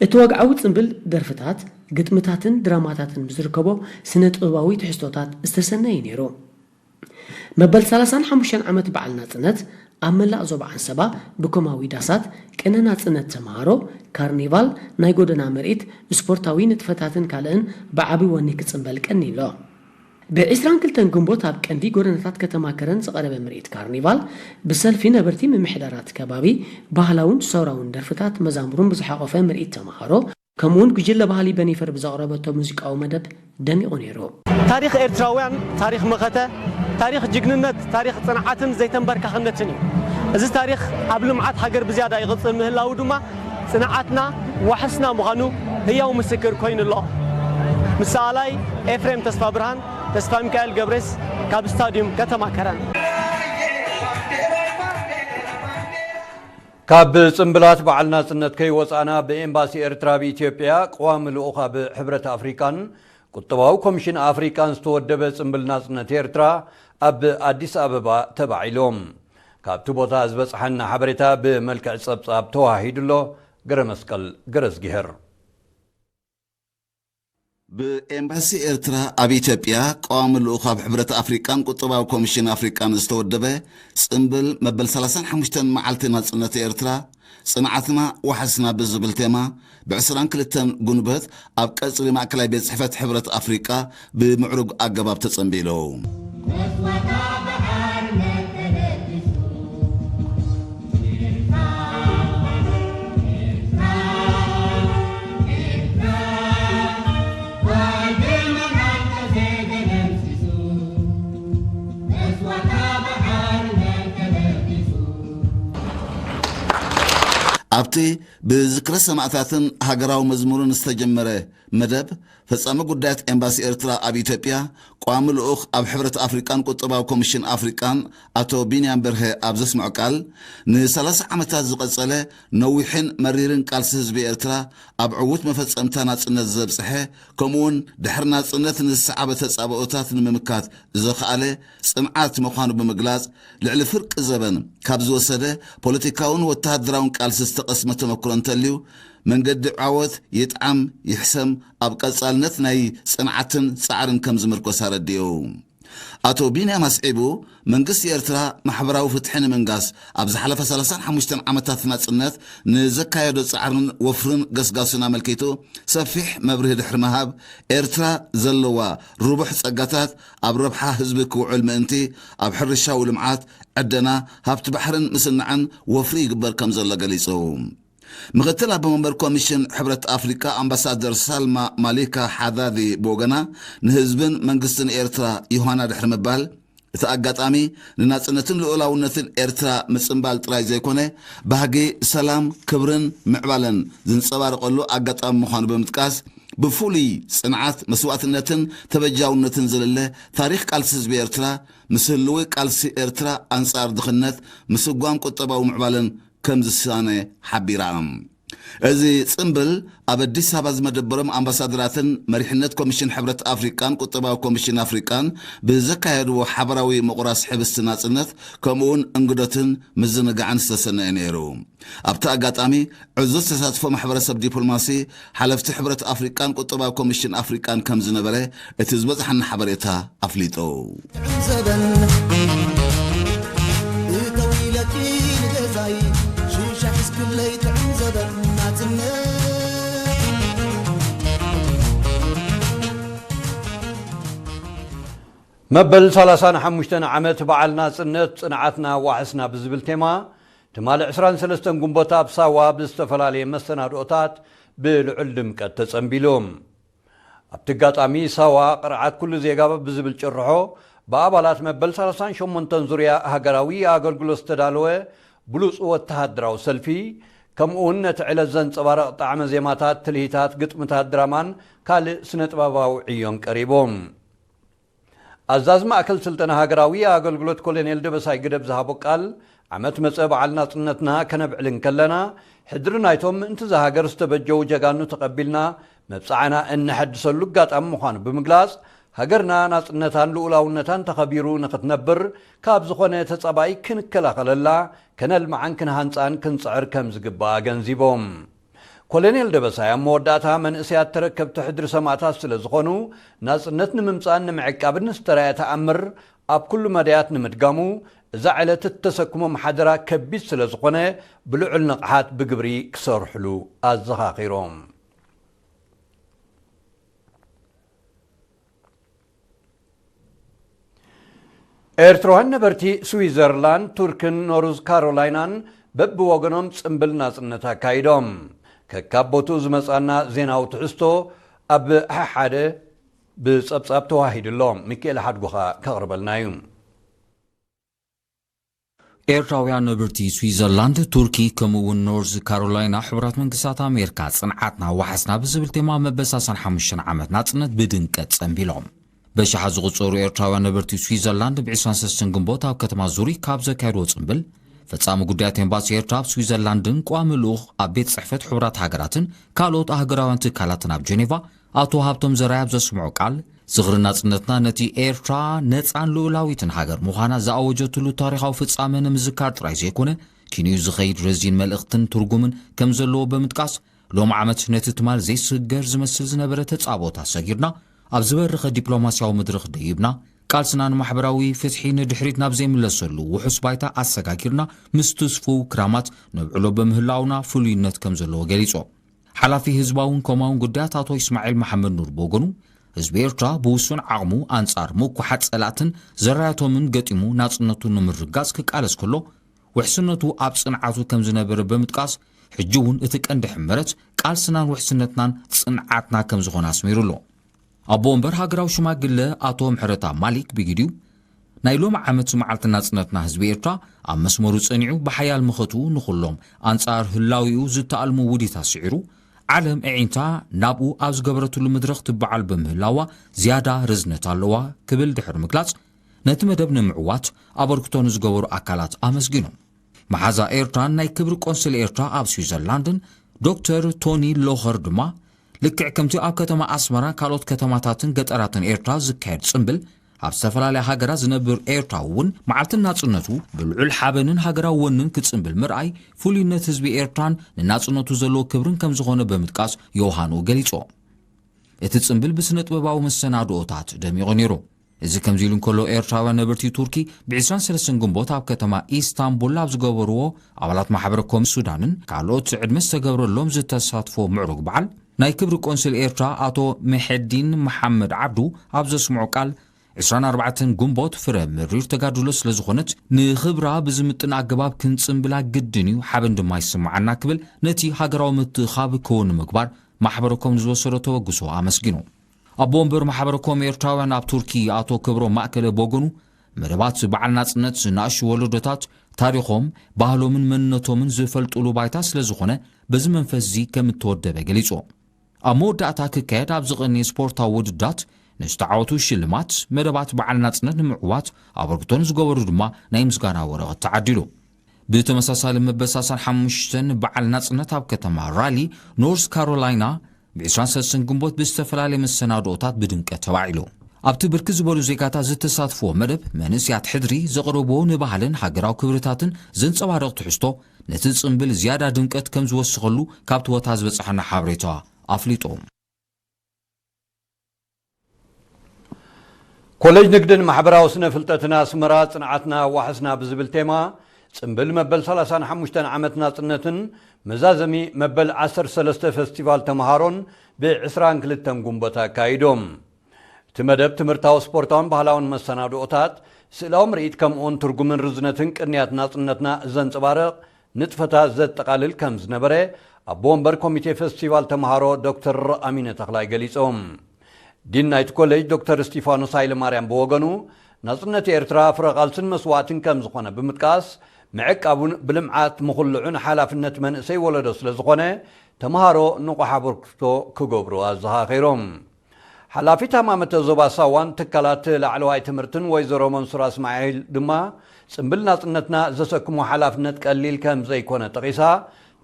እቲ ወግዓዊ ጽምብል ደርፍታት፣ ግጥምታትን ድራማታትን ብዝርከቦ ስነ ጥበባዊ ትሕዝቶታት ዝተሰነየ ነይሩ። መበል ሰላሳን ሓሙሽተን ዓመት በዓል ናጽነት ኣብ መላእ ዞባ ዓንሰባ ብኮማዊ ዳሳት፣ ቅነ ናጽነት ተመሃሮ፣ ካርኒቫል፣ ናይ ጎደና ምርኢት፣ ስፖርታዊ ንጥፈታትን ካልእን ብዓቢ ወኒ ክጽንበል ቀኒ ኣሎ። ብዕስራን ክልተን ግንቦት ኣብ ቀንዲ ጎደናታት ከተማ ከረን ዝቐረበ ምርኢት ካርኒቫል፣ ብሰልፊ ነበርቲ ምምሕዳራት ከባቢ፣ ባህላውን ሰውራውን ደርፍታት መዛሙሩን ብዝሓቖፈ ምርኢት ተመሃሮ፣ ከምኡውን ጉጅለ ባህሊ በኒፈር ብዘቕረበቶ ሙዚቃዊ መደብ ደሚቑ ነይሩ። ታሪኽ ኤርትራውያን ታሪኽ መኸተ፣ ታሪኽ ጅግንነት፣ ታሪኽ ጽንዓትን ዘይተንበርካኽነትን እዩ። እዚ ታሪኽ ኣብ ልምዓት ሃገር ብዝያዳ ይቕጽል ምህላዉ ድማ ጽንዓትና ዋሕስና ምዃኑ ህያው ምስክር ኮይኑ ኣሎ። ምስ ሰኣላይ ኤፍሬም ተስፋ ብርሃን፣ ተስፋ ሚካኤል ገብሬስ ካብ ስታድዩም ከተማ ከረን። ካብ ጽምብላት በዓል ናጽነት ከይወጻእና፣ ብኤምባሲ ኤርትራ ኣብ ኢትዮጵያ፣ ቀዋሚ ልኡኽ ኣብ ሕብረት ኣፍሪቃን ቁጠባዊ ኮሚሽን ኣፍሪቃን ዝተወደበ ጽምብል ናጽነት ኤርትራ ኣብ ኣዲስ ኣበባ ተባዒሎም። ካብቲ ቦታ ዝበጽሓና ሓበሬታ ብመልክዕ ጸብጻብ ተዋሂዱ ኣሎ። ገረመስቀል ገረዝጊሄር። ብኤምባሲ ኤርትራ ኣብ ኢትዮጵያ ቀዋሚ ልኡኽ ኣብ ሕብረት ኣፍሪቃን ቁጠባዊ ኮሚሽን ኣፍሪቃን ዝተወደበ ጽምብል መበል ሰላሳን ሓሙሽተን መዓልቲ ናጽነት ኤርትራ ጽንዓትና ዋሕስና ብዝብል ቴማ ብ ዕስራን ክልተን ጉንበት ኣብ ቀጽሪ ማእከላይ ቤት ጽሕፈት ሕብረት ኣፍሪቃ ብምዕሩግ ኣገባብ ተጸንቢሉ። ኣብቲ ብዝክረ ሰማእታትን ሃገራዊ መዝሙርን ዝተጀመረ መደብ፣ ፈጻሚ ጉዳያት ኤምባሲ ኤርትራ ኣብ ኢትዮጵያ፣ ቋሚ ልኡኽ ኣብ ሕብረት ኣፍሪቃን ቁጠባዊ ኮሚሽን ኣፍሪቃን ኣቶ ቢንያም በርሀ ኣብ ዘስምዖ ቃል፣ ንሰላሳ ዓመታት ዝቐጸለ ነዊሕን መሪርን ቃልሲ ህዝቢ ኤርትራ ኣብ ዕዉት መፈጸምታ ናጽነት ዘብጽሐ፣ ከምኡውን ድሕሪ ናጽነት ንዝሰዓበ ተጻብኦታት ንምምካት ዘኽኣለ ጽንዓት ምዃኑ ብምግላጽ፣ ልዕሊ ፍርቂ ዘበን ካብ ዝወሰደ ፖለቲካውን ወተሃደራውን ቃልሲ ዝተቐስመ ተመክሮ እንተልዩ፣ መንገዲ ዓወት ይጥዓም ይሕሰም ኣብ ቀጻልነት ናይ ጽንዓትን ጻዕርን ከም ዝምርኮስ ኣረዲኡ። ኣቶ ቢንያም ኣስዒቡ፣ መንግስቲ ኤርትራ ማሕበራዊ ፍትሒ ንምንጋስ ኣብ ዝሓለፈ ሰላሳን ሓሙሽተን ዓመታት ናጽነት ንዘካየዶ ጻዕርን ወፍርን ገስጋሱን ኣመልኪቱ ሰፊሕ መብርሂ ድሕሪ ምሃብ፣ ኤርትራ ዘለዋ ርቡሕ ጸጋታት ኣብ ረብሓ ህዝቢ ክውዕል ምእንቲ ኣብ ሕርሻዊ ልምዓት፣ ዕደና፣ ሃብቲ ባሕርን ምስናዕን ወፍሪ ይግበር ከም ዘሎ ገሊጹ። ምክትል ኣቦ መንበር ኮሚሽን ሕብረት ኣፍሪቃ ኣምባሳደር ሳልማ ማሊካ ሓዳዲ ብወገና፣ ንህዝብን መንግስትን ኤርትራ ዮሃና ድሕሪ ምባል፣ እቲ ኣጋጣሚ ንናጽነትን ልኡላውነትን ኤርትራ ምጽንባል ጥራይ ዘይኮነ፣ ባህጊ ሰላም፣ ክብርን ምዕባለን ዝንጸባረቐሉ ኣጋጣሚ ምዃኑ ብምጥቃስ፣ ብፍሉይ ጽንዓት፣ መስዋእትነትን ተበጃውነትን ዝልለ ታሪኽ ቃልሲ ህዝቢ ኤርትራ፣ ምስ ህልዊ ቃልሲ ኤርትራ ኣንጻር ድኽነት፣ ምስጓም ቁጠባዊ ምዕባለን ከም ዝሳነ ሓቢራ። እዚ ጽምብል ኣብ ኣዲስ ኣበባ ዝመደበሮም ኣምባሳደራትን መሪሕነት ኮሚሽን ሕብረት ኣፍሪቃን ቁጠባዊ ኮሚሽን ኣፍሪቃን ብዘካየድዎ ሓበራዊ ምቑራስ ሕብስቲ ናጽነት፣ ከምኡውን እንግዶትን ምዝንጋዕን ዝተሰነየ ነይሩ። ኣብቲ ኣጋጣሚ ዕዙዝ ተሳትፎ ማሕበረሰብ ዲፕሎማሲ፣ ሓለፍቲ ሕብረት ኣፍሪቃን ቁጠባዊ ኮሚሽን ኣፍሪቃን ከም ዝነበረ እቲ ዝበጽሓና ሓበሬታ ኣፍሊጡ። ዘበን እተው ኢለኪ ንገዛይ ሽሻ ሒዝክለይ ጥዕም ዘበን ናጽነት መበል ሰላሳን ሓሙሽተን ዓመት በዓል ናጽነት ጽንዓትና ዋሕስና ብዝብል ቴማ፣ ትማሊ ዕስራን ሰለስተን ጉንቦት ኣብ ሳዋ ብዝተፈላለየ መሰናድኦታት ብልዑል ድምቀት ተጸንቢሉ። ኣብቲ ኣጋጣሚ ሳዋ ቅርዓት ኩሉ ዜጋ ብዝብል ጭርሖ ብኣባላት መበል ሰላሳን ሸሞንተን ዙርያ ሃገራዊ ኣገልግሎት ዝተዳለወ ብሉጽ ወተሃደራዊ ሰልፊ፣ ከምኡውን ነቲ ዕለት ዘንጸባርቕ ጣዕመ ዜማታት፣ ትልሂታት፣ ግጥምታት፣ ድራማን ካልእ ስነ-ጥበባዊ ዕዮን ቀሪቡ። ኣዛዚ ማእከል ስልጠና ሃገራዊ ኣገልግሎት ኮሎኔል ደበሳይ ግደብ ዝሃቦ ቃል፣ ዓመት መጸ በዓል ናጽነትና ከነብዕል እንከለና፣ ሕድሪ ናይቶም ምእንቲ እዛ ሃገር ዝተበጀዉ ጀጋኑ ተቐቢልና መብጽዓና እነሐድሰሉ ኣጋጣሚ ምዃኑ ብምግላጽ፣ ሃገርና ናጽነታን ልኡላውነታን ተኸቢሩ ንኽትነብር ካብ ዝኾነ ተጻባኢ ክንከላኸለላ፣ ከነልምዓን ክንሃንጻን ክንጽዕር ከም ዝግባእ ኣገንዚቦም። ኮሎኔል ደበሳይ ኣብ መወዳእታ፣ መንእሰያት ተረከብቲ ሕድሪ ሰማእታት ስለ ዝኾኑ፣ ናጽነት ንምምጻእን ንምዕቃብን ዝተራእየ ተኣምር ኣብ ኩሉ መዳያት ንምድጋሙ፣ እዛ ዕለት እተሰክሞ ሓደራ ከቢድ ስለ ዝኾነ፣ ብልዑል ንቕሓት ብግብሪ ክሰርሕሉ ኣዘኻኺሮም። ኤርትራውያን ነበርቲ ስዊዘርላንድ፣ ቱርክን ኖርዝ ካሮላይናን በብወገኖም ጽምብል ናጽነት ኣካይዶም። ከካብ ቦትኡ ዝመጻና ዜናዊ ትሕዝቶ ኣብ ሓሓደ ብጸብጻብ ተዋሂዱ ኣሎ። ሚካኤል ሓድጉኻ ከቕርበልና እዩ። ኤርትራውያን ነበርቲ ስዊዘርላንድ፣ ቱርኪ፣ ከምኡ እውን ኖርዝ ካሮላይና ሕቡራት መንግስታት ኣሜሪካ ጽንዓትና ዋሕስና ብዝብል ቴማ መበል ሰላሳን ሓሙሽተን ዓመት ናጽነት ብድምቀት ጸንቢሎም። በሽሓት ዝቑጸሩ ኤርትራውያን ነበርቲ ስዊዘርላንድ ብ ዕስራን ሰለስተን ግንቦት ኣብ ከተማ ዙሪክ ካብ ዘካየድዎ ጽምብል፣ ፈጻሚ ጉዳያት ኤምባሲ ኤርትራ ኣብ ስዊዘርላንድን ቋሚ ልኡኽ ኣብ ቤት ጽሕፈት ሕቡራት ሃገራትን ካልኦት ኣህጉራውያን ትካላትን ኣብ ጀኔቫ ኣቶ ሃብቶም ዘርኣይ ኣብ ዘስምዖ ቃል፣ ዝኽሪ ናጽነትና ነቲ ኤርትራ ነጻን ልኡላዊትን ሃገር ምዃና ዝኣወጀትሉ ታሪኻዊ ፍጻመ ንምዝካር ጥራይ ዘይኮነ፣ ኪንኡ ዝኸይድ ረዚን መልእኽትን ትርጉምን ከም ዘለዎ ብምጥቃስ፣ ሎም ዓመት ነቲ ትማል ዘይስገር ዝመስል ዝነበረ ተጻብኦታት ሰጊርና፣ ኣብ ዝበረኸ ዲፕሎማስያዊ መድረኽ ደይብና፣ ቃልስና ንማሕበራዊ ፍትሒ ንድሕሪት ናብ ዘይምለሰሉ ውሑስ ባይታ ኣሰጋጊርና፣ ምስ ትስፉው ክራማት ነብዕሎ በምህላውና ፍሉይነት ከም ዘለዎ ገሊጾም። ሓላፊ ህዝባውን ኮማውን ጉዳያት ኣቶ ይስማዒል መሓመድ ኑር ብወገኑ፣ ህዝቢ ኤርትራ ብውሱን ዓቕሙ ኣንጻር ምኩሓት ጸላእትን ዘራያቶምን ገጢሙ ናጽነቱ ንምርጋጽ ክቃለስ ከሎ፣ ውሕስነቱ ኣብ ጽንዓቱ ከም ዝነበረ ብምጥቃስ፣ ሕጂ እውን እቲ ቀንዲ ሕመረት ቃልስናን ውሕስነትናን ጽንዓትና ከም ዝኾነ ኣስሚሩሉ። ኣቦ ወንበር ሃገራዊ ሽማግለ ኣቶ ምሕረታ ማሊክ ብግዲኡ፣ ናይ ሎሚ ዓመት መዓልቲ ናጽነትና ህዝቢ ኤርትራ ኣብ መስመሩ ጸኒዑ ብሓያል ምኸቱ ንኹሎም ኣንጻር ህላዊኡ ዝተኣልሙ ውዲታት ስዒሩ፣ ዓለም ኣዒንታ ናብኡ ኣብ ዝገበረትሉ መድረኽ ትበዓል ብምህላዋ ዝያዳ ርዝነት ኣለዋ ክብል ድሕሪ ምግላጽ፣ ነቲ መደብ ንምዕዋት ኣበርክቶ ንዝገበሩ ኣካላት ኣመስጊኑ። መሓዛ ኤርትራን ናይ ክብሪ ቆንስል ኤርትራ ኣብ ስዊዘርላንድን ዶክተር ቶኒ ሎኸር ድማ፣ ልክዕ ከምቲ ኣብ ከተማ ኣስመራን ካልኦት ከተማታትን ገጠራትን ኤርትራ ዝካየድ ጽምብል፣ ኣብ ዝተፈላለያ ሃገራት ዝነብር ኤርትራዊ እውን መዓልቲ ናጽነቱ ብልዑል ሓበንን ሃገራዊ ወንን ክጽምብል ምርኣይ፣ ፍሉይነት ህዝቢ ኤርትራን ንናጽነቱ ዘለዎ ክብርን ከም ዝኾነ ብምጥቃስ፣ ዮሃንኡ ገሊጹ። እቲ ጽምብል ብስነ ጥበባዊ መሰናድኦታት ደሚቑ ነይሩ። እዚ ከምዚ ኢሉ እንከሎ፣ ኤርትራውያን ነበርቲ ቱርኪ ብ ዕስራን ሰለስተን ግንቦት ኣብ ከተማ ኢስታንቡል ኣብ ዝገበርዎ፣ ኣባላት ማሕበረ ኮም ሱዳንን ካልኦት ዕድመ ዝተገብረሎም ዝተሳትፎ ምዕሩግ በዓል፣ ናይ ክብሪ ቆንስል ኤርትራ ኣቶ መሐዲን መሓመድ ዓብዱ ኣብ ዘስምዖ ቃል፣ ዕስራን ኣርባዕተን ግንቦት ፍረ መሪር ተጋድሎ ስለ ዝኾነት፣ ንኽብራ ብዝምጥን ኣገባብ ክንጽምብላ ግድን እዩ፣ ሓበን ድማ ይስምዓና ክብል፣ ነቲ ሃገራዊ ምትእኻብ ክውን ንምግባር ማሕበረ ኮም ንዝወሰዶ ተበግሶ ኣመስጊኑ። ኣቦ ወንበር ማሕበረ ኮም ኤርትራውያን ኣብ ቱርኪ ኣቶ ክብሮም ማእከለ ብወገኑ፣ መደባት በዓል ናጽነት ንኣሽቱ ወለዶታት ታሪኾም፣ ባህሎምን መንነቶምን ዝፈልጡሉ ባይታ ስለ ዝኾነ፣ በዚ መንፈስ እዚ ከም እተወደበ ገሊጹ። ኣብ መወዳእታ ክካየድ ኣብ ዝቐነየ ስፖርታዊ ውድድራት ንዝተዓወቱ ሽልማት፣ መደባት በዓል ናጽነት ንምዕዋት ኣበርክቶ ንዝገበሩ ድማ ናይ ምስጋና ወረቐት ተዓዲሉ። ብተመሳሳሊ መበል ሰላሳን ሓሙሽተን በዓል ናጽነት ኣብ ከተማ ራሊ ኖርዝ ካሮላይና ብ ዕስራን ሰለስተን ግንቦት ብዝተፈላለየ መሰናድኦታት ብድምቀት ተባዒሉ። ኣብቲ ብርክት ዝበሉ ዜጋታት ዝተሳትፍዎ መደብ፣ መንእሰያት ሕድሪ ዘቕረብዎ ንባህልን ሃገራዊ ክብርታትን ዘንጸባርቕ ትሕዝቶ፣ ነቲ ጽምብል ዝያዳ ድምቀት ከም ዝወሰኸሉ ካብቲ ቦታ ዝበጽሐና ሓበሬታ ኣፍሊጡ። ኮሌጅ ንግድን ማሕበራዊ ስነ ፍልጠትን ኣስመራ፣ ጽንዓትና ዋሕስና ብዝብል ቴማ፣ ጽምብል መበል ሰላሳን ሓሙሽተን ዓመት ናጽነትን መዛዘሚ መበል ዓሰርተ ሰለስተ ፈስቲቫል ተምሃሮን ብ ዕስራን ክልተን ግንቦት ኣካይዶም። እቲ መደብ ትምህርታዊ፣ ስፖርታውን ባህላውን መሰናድኦታት፣ ስእላዊ ምርኢት፣ ከምኡውን ትርጉምን ርዝነትን ቅንያት ናጽነትና ዘንጸባርቕ ንጥፈታት ዘጠቓልል ከም ዝነበረ፣ ኣቦ ወንበር ኮሚቴ ፈስቲቫል ተምሃሮ ዶክተር ኣሚነ ተኽላይ ገሊጾም። ዲን ናይቲ ኮሌጅ ዶክተር እስጢፋኖስ ሃይለማርያም ብወገኑ፣ ናጽነት ኤርትራ ፍረ ቃልስን መስዋእትን ከም ዝኾነ ብምጥቃስ፣ ምዕቃቡን ብልምዓት ምኹልዑን ሓላፍነት መንእሰይ ወለዶ ስለ ዝኾነ፣ ተምሃሮ ንቑሕ ኣበርክቶ ክገብሩ ኣዘኻኺሮም። ሓላፊት ሃማመተ ዞባ ሳዋን ትካላት ላዕለዋይ ትምህርትን ወይዘሮ መንሱራ እስማዒል ድማ፣ ጽምብል ናጽነትና ዘሰክሞ ሓላፍነት ቀሊል ከም ዘይኮነ ጠቒሳ፣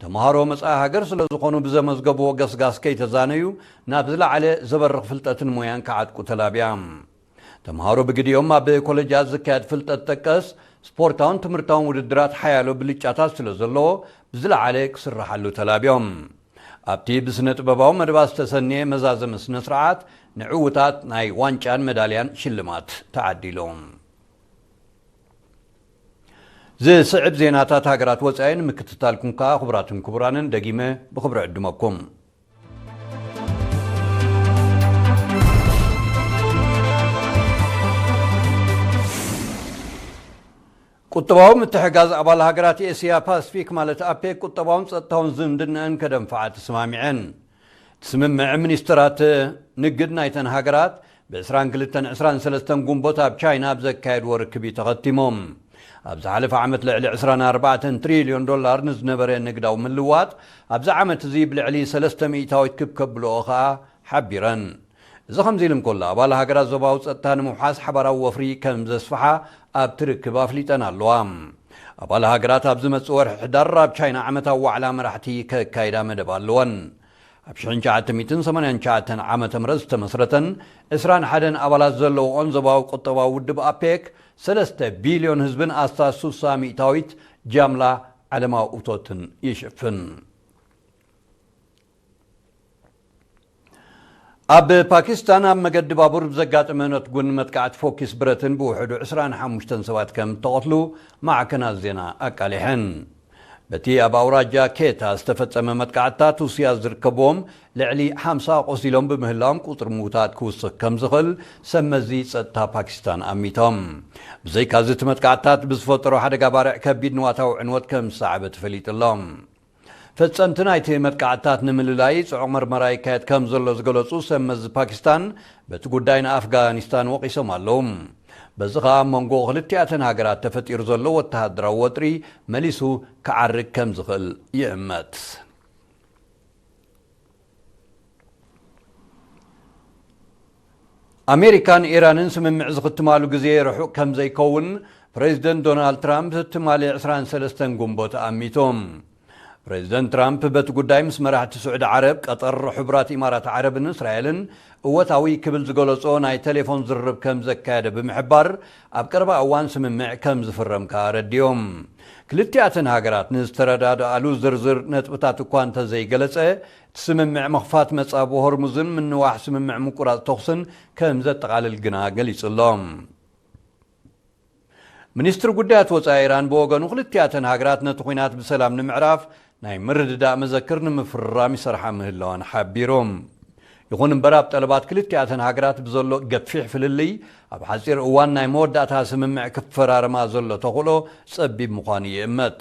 ተምሃሮ መጻኢ ሃገር ስለ ዝኾኑ ብዘመዝገብዎ ገስጋስ ከይተዛነዩ ናብ ዝለዓለ ዘበርኽ ፍልጠትን ሞያን ክዓጥቁ ተላብያ። ተምሃሮ ብግዲኦም ኣብ ኮለጃት ዝካየድ ፍልጠት ጠቀስ ስፖርታውን ትምህርታውን ውድድራት ሓያሎ ብልጫታት ስለ ዘለዎ ብዝለዓለ ክስርሓሉ ተላብዮም። ኣብቲ ብስነ ጥበባዊ መደባት ዝተሰንየ መዛዘሚ ስነ ስርዓት ንዕውታት ናይ ዋንጫን መዳልያን ሽልማት ተዓዲሎም። ዝስዕብ ዜናታት ሃገራት ወጻኢ ንምክትታልኩም ከኣ ክቡራትን ክቡራንን ደጊመ ብኽብሪ ዕድመኩም። ቁጠባዊ ምትሕጋዝ ኣባል ሃገራት ኤስያ ፓስፊክ ማለት ኣፔክ ቁጠባውን ጸጥታውን ዝምድናኣን ከደንፍዓ ተስማሚዐን። እቲ ስምምዕ ሚኒስትራት ንግድ ናይተን ሃገራት ብ ዕስራን ክልተን ዕስራን ሰለስተን ግንቦት ኣብ ቻይና ኣብ ዘካየድዎ ርክብ እዩ ተኸቲሞም። ኣብ ዝሓለፈ ዓመት ልዕሊ ዕስራን ኣርባዕተን ትሪልዮን ዶላር ንዝነበረ ንግዳዊ ምልዋጥ፣ ኣብዚ ዓመት እዚ ብልዕሊ ሰለስተ ሚእታዊት ክብ ከብልኦ ኸኣ ሓቢረን። እዚ ከምዚ ኢሉ እንከሎ፣ ኣባል ሃገራት ዞባዊ ጸጥታ ንምውሓስ ሓባራዊ ወፍሪ ከም ዘስፍሓ ኣብቲ ርክብ ኣፍሊጠን ኣለዋ። ኣባል ሃገራት ኣብ ዝመጽእ ወርሒ ሕዳር ኣብ ቻይና ዓመታዊ ዋዕላ መራሕቲ ከካይዳ መደብ ኣለወን። ኣብ ሽሕን ትሽዓተ ሚእትን ሰማንያን ትሽዓተን ዓመተ ምህረት ዝተመስረተን ዕስራን ሓደን ኣባላት ዘለዎኦን ዞባዊ ቁጠባዊ ውድብ ኣፔክ፣ ሰለስተ ቢልዮን ህዝብን ኣስታት ሱሳ ሚእታዊት ጃምላ ዓለማዊ እቶትን ይሽፍን። ኣብ ፓኪስታን ኣብ መገዲ ባቡር ብዘጋጠመ ነትጉን መጥቃዕቲ ፎኪስ ብረትን ብውሕዱ ዕስራን ሓሙሽተን ሰባት ከም እተቐትሉ ማዕከናት ዜና ኣቃሊሐን። በቲ ኣብ ኣውራጃ ኬታ ዝተፈጸመ መጥቃዕትታት ሩስያ ዝርከብዎም ልዕሊ ሓምሳ ቆሲሎም ብምህላዎም ቁጽሪ ምዉታት ክውስኽ ከም ዝኽእል ሰብ መዚ ጸጥታ ፓኪስታን ኣሚቶም። ብዘይካዚ እቲ መጥቃዕትታት ብዝፈጠሮ ሓደጋ ባርዕ ከቢድ ንዋታዊ ዕንወት ከም ዝሰዓበ ተፈሊጡ ኣሎ። ፈጸምቲ ናይቲ መጥቃዕትታት ንምልላይ ጽዑቕ መርመራ ይካየድ ከም ዘሎ ዝገለጹ ሰብ መዚ ፓኪስታን፣ በቲ ጉዳይ ንኣፍጋኒስታን ወቒሶም ኣለዉ። በዚ ኸኣ ኣብ መንጎ ክልቲኣተን ሃገራት ተፈጢሩ ዘሎ ወተሃደራዊ ወጥሪ መሊሱ ክዓርግ ከም ዝኽእል ይእመት። ኣሜሪካን ኢራንን ስምምዕ ዝኽትማሉ ግዜ ርሑቕ ከም ዘይከውን ፕሬዚደንት ዶናልድ ትራምፕ ትማሊ ዕስራን ሰለስተን ግንቦት ኣሚቶም። ፕሬዚደንት ትራምፕ በቲ ጉዳይ ምስ መራሕቲ ስዑዲ ዓረብ፣ ቀጠር፣ ሕቡራት ኢማራት ዓረብን እስራኤልን እወታዊ ክብል ዝገለጾ ናይ ቴሌፎን ዝርርብ ከም ዘካየደ ብምሕባር፣ ኣብ ቀረባ እዋን ስምምዕ ከም ዝፍረም ከኣ ኣረዲኦም። ክልቲኣተን ሃገራት ንዝተረዳድኣሉ ዝርዝር ነጥብታት እኳ እንተዘይገለጸ፣ እቲ ስምምዕ ምኽፋት መጻብ ሆርሙዝን ምንዋሕ ስምምዕ ምቁራጽ ተኹስን ከም ዘጠቓልል ግና ገሊጹ ኣሎ። ሚኒስትሪ ጉዳያት ወጻኢ ኢራን ብወገኑ፣ ክልቲኣተን ሃገራት ነቲ ኲናት ብሰላም ንምዕራፍ ናይ ምርድዳእ መዘክር ንምፍርራም ይሰርሓ ምህላወን ሓቢሮም። ይኹን እምበር፣ ኣብ ጠለባት ክልቲኣተን ሃገራት ብዘሎ ገፊሕ ፍልልይ፣ ኣብ ሓጺር እዋን ናይ መወዳእታ ስምምዕ ክፈራረማ ዘሎ ተኽእሎ ጸቢብ ምዃኑ ይእመት።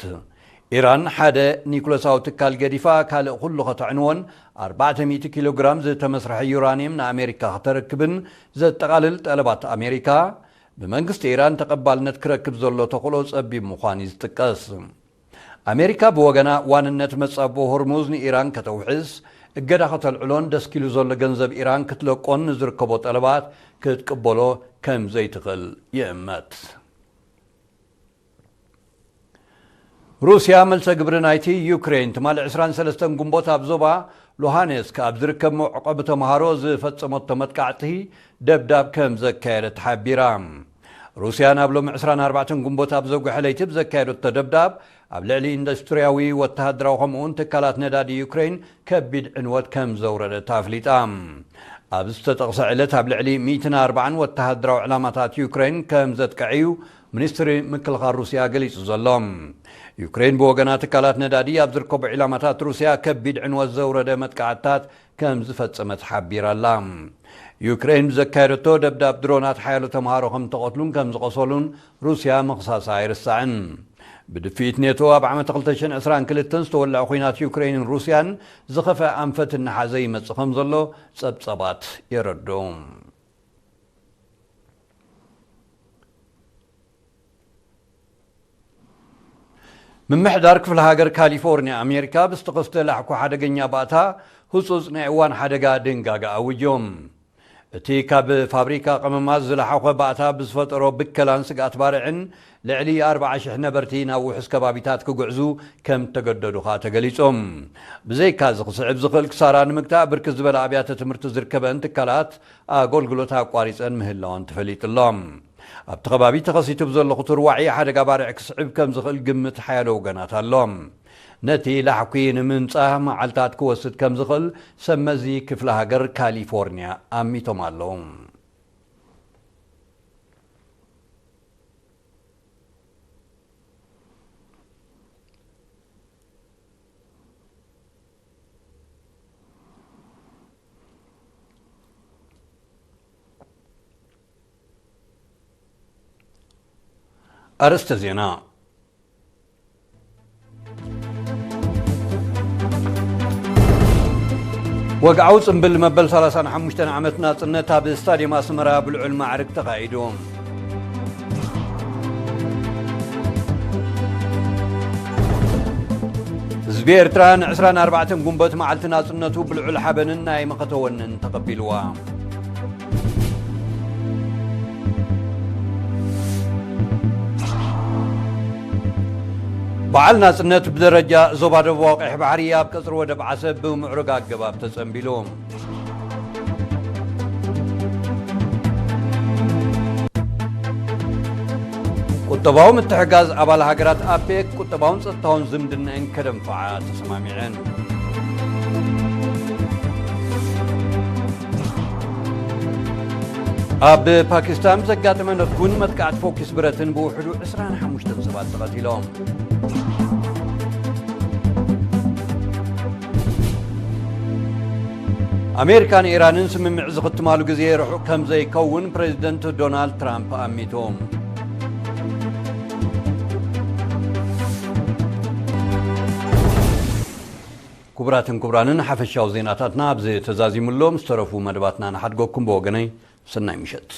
ኢራን ሓደ ኒኩለሳዊ ትካል ገዲፋ፣ ካልእ ኩሉ ከተዕንዎን ኣርባዕተ ሚእቲ ኪሎ ግራም ዝተመስርሐ ዩራንየም ንኣሜሪካ ከተረክብን ዘጠቓልል ጠለባት ኣሜሪካ፣ ብመንግስቲ ኢራን ተቐባልነት ክረክብ ዘሎ ተኽእሎ ጸቢብ ምዃኑ እዩ ዝጥቀስ። ኣሜሪካ ብወገና፣ ዋንነት መጻቦ ሆርሙዝ ንኢራን ከተውሕስ፣ እገዳ ከተልዕሎን ደስኪሉ ዘሎ ገንዘብ ኢራን ክትለቆን ንዝርከቦ ጠለባት ክትቅበሎ ከም ዘይትኽእል ይእመት። ሩስያ፣ መልሰ ግብሪ ናይቲ ዩክሬን ትማሊ ዕስራን ሰለስተን ግንቦት ኣብ ዞባ ሉሃኔስክ ኣብ ዝርከብ መዕቆቢ ተምሃሮ ዝፈጸመቶ መጥቃዕቲ ደብዳብ ከም ዘካየደት ሓቢራ። ሩስያ ናብ ሎሚ ዕስራን ኣርባዕተን ግንቦት ኣብ ዘጉሐ ለይቲ ብዘካየደቶ ደብዳብ፣ ኣብ ልዕሊ ኢንዱስትርያዊ፣ ወተሃደራዊ፣ ከምኡውን ትካላት ነዳዲ ዩክሬን ከቢድ ዕንወት ከም ዘውረደት ኣፍሊጣ። ኣብ ዝተጠቕሰ ዕለት፣ ኣብ ልዕሊ ሚእትን ኣርባዓን ወተሃደራዊ ዕላማታት ዩክሬን ከም ዘጥቀዐ እዩ ሚኒስትሪ ምክልኻል ሩስያ ገሊጹ ዘሎ። ዩክሬን ብወገና፣ ትካላት ነዳዲ ኣብ ዝርከቡ ዒላማታት ሩስያ ከቢድ ዕንወት ዘውረደ መጥቃዕትታት ከም ዝፈጸመት ሓቢራ ኣላ። ዩክሬን ብዘካየደቶ ደብዳብ ድሮናት ሓያሎ ተምሃሮ ከም ዝተቐትሉን ከም ዝቖሰሉን ሩስያ ምኽሳሳ ኣይርሳዕን። ብድፍኢት ኔቶ ኣብ ዓመት ክልተ ሽሕን ዕስራን ክልተን ዝተወልዐ ኲናት ዩክሬንን ሩስያን ዝኸፍአ ኣንፈት እናሓዘ ይመጽእ ከም ዘሎ ጸብጸባት የረድኡ። ምምሕዳር ክፍለ ሃገር ካሊፎርኒያ ኣሜሪካ ብዝተኸስተ ላሕኩ ሓደገኛ ባእታ ህጹጽ ናይ እዋን ሓደጋ ድንጋገ ኣውጆም። እቲ ካብ ፋብሪካ ቀመማት ዝለሓኾ ባእታ ብዝፈጠሮ ብከላን ስግኣት ባርዕን ልዕሊ ኣርባዓ ሽሕ ነበርቲ ናብ ውሑስ ከባቢታት ክጉዕዙ ከም እተገደዱ ከኣ ተገሊጾም። ብዘይካዚ ክስዕብ ዝኽእል ክሳራ ንምግታእ ብርክት ዝበላ ኣብያተ ትምህርቲ ዝርከበን ትካላት ኣገልግሎት ኣቋሪጸን ምህላወን ተፈሊጡ ኣሎ። ኣብቲ ከባቢ ተኸሲቱ ብዘሎ ክቱር ዋዒ ሓደጋ ባርዕ ክስዕብ ከም ዝኽእል ግምት ሓያሎ ወገናት ኣሎ። ነቲ ላሕኲ ንምንጻህ መዓልታት ክወስድ ከም ዝኽእል ሰብ መዚ ክፍለ ሃገር ካሊፎርኒያ ኣሚቶም ኣለዉ። ኣርእስተ ዜና። ወግዓዊ ጽምብል መበል ሰላሳን ሓሙሽተን ዓመት ናጽነት ኣብ ስታድየም ኣስመራ ብልዑል ማዕርግ ተኻይዱ። ህዝቢ ኤርትራ ንዕስራን ኣርባዕተን ጉንበት መዓልቲ ናጽነቱ ብልዑል ሓበንን ናይ መኸተ ወንን ተቐቢልዋ። በዓል ናጽነት ብደረጃ ዞባ ደቡባዊ ቀይሕ ባሕሪ ኣብ ቀጽሪ ወደብ ዓሰብ ብምዕሩግ ኣገባብ ተጸንቢሉ። ቁጠ ቁጠባዊ ምትሕጋዝ ኣባል ሃገራት ኣፔክ ቁጠባውን ጸጥታውን ዝምድናኤን ከደንፍዓ ተሰማሚዐን። ኣብ ፓኪስታን ብዘጋጠመ ነትጉን መጥቃዕቲ ፎኪስ ብረትን ብውሕዱ ዕስራን ሓሙሽተን ሰባት ተቐቲሎም። ኣሜሪካን ኢራንን ስምምዕ ዝኽትማሉ ግዜ ርሑቕ ከም ዘይከውን ፕሬዚደንት ዶናልድ ትራምፕ ኣሚቱ። ክቡራትን ክቡራንን፣ ሓፈሻዊ ዜናታትና ኣብዚ ተዛዚሙ ኣሎ። ምስ ተረፉ መደባትና ንሓድገኩም። ብወገነይ፣ ሰናይ ምሸት።